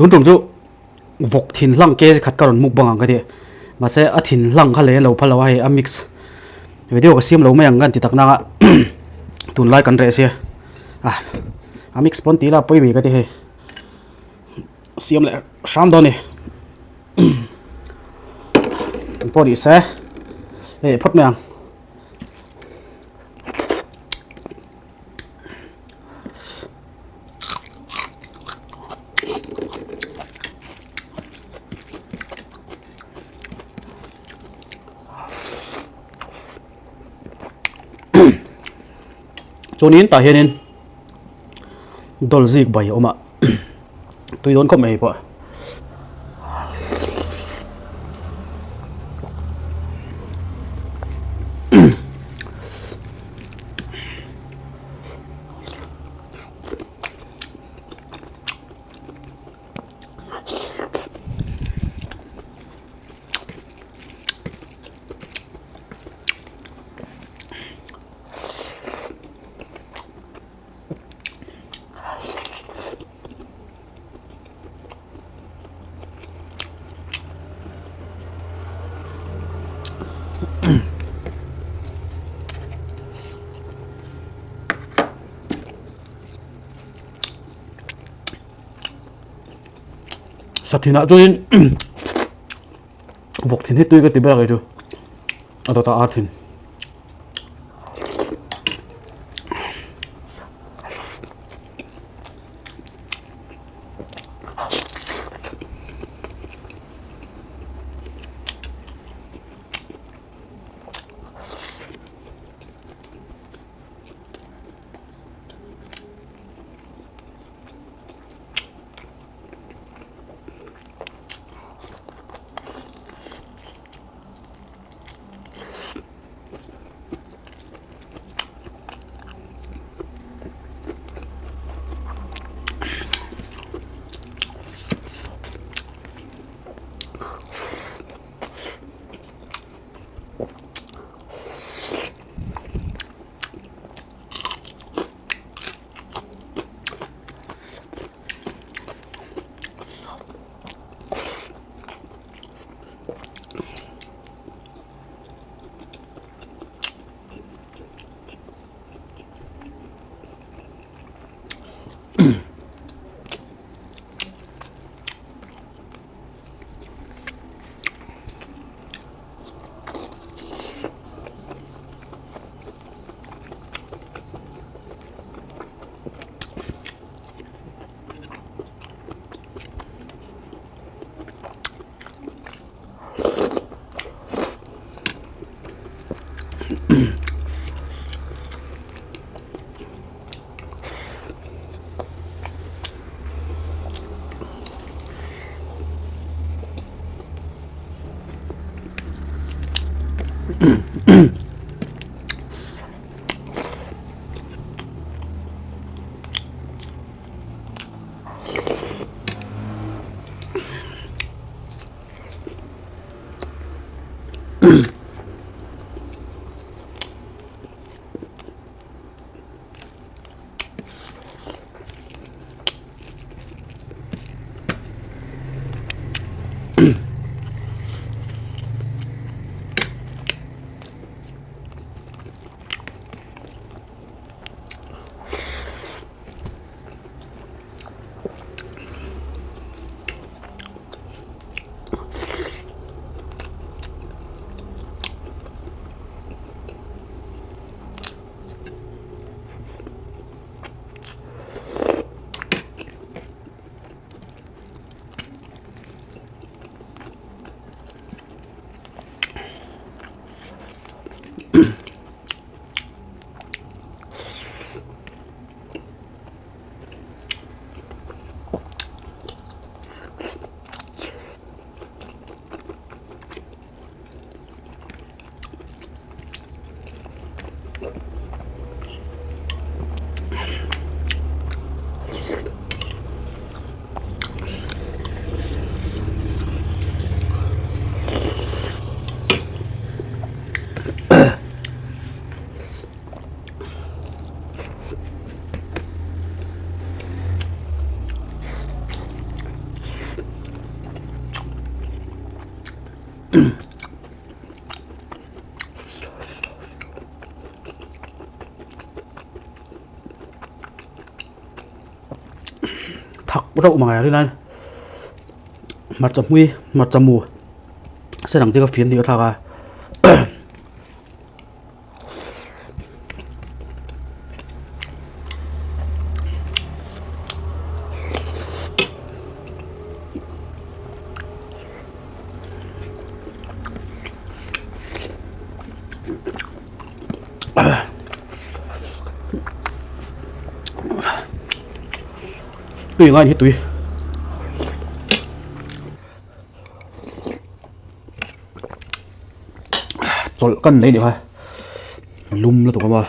Tun tum chu vawk thin hlang kg khat ka rawn mukbang ang ka ti. Mahse a thin hlang kha lei a lo phal lo a hei a mix video ka siam lo mai ang ka ti tak nang a tunlai kan reh sia a a mix pawn tih la pawi mai ka ti hei siam leh hram dawn a ni pawh ni se hei phawt mai ang. Chuanin tah hianin dawl zik bai a awm a tui dawn khawp mai pawh. Sathinah chuanin vawk thin hi tui ka ti ber a kei chu a dawtah ar thin. thak reuh mai a rinai hmarcha hmui hmarcha mu sen ang chi kha fian hnih a thlak a. Tui ngai hi tui. Chawlh kan nei nih kha lum lutuk a maw.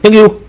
Thank you.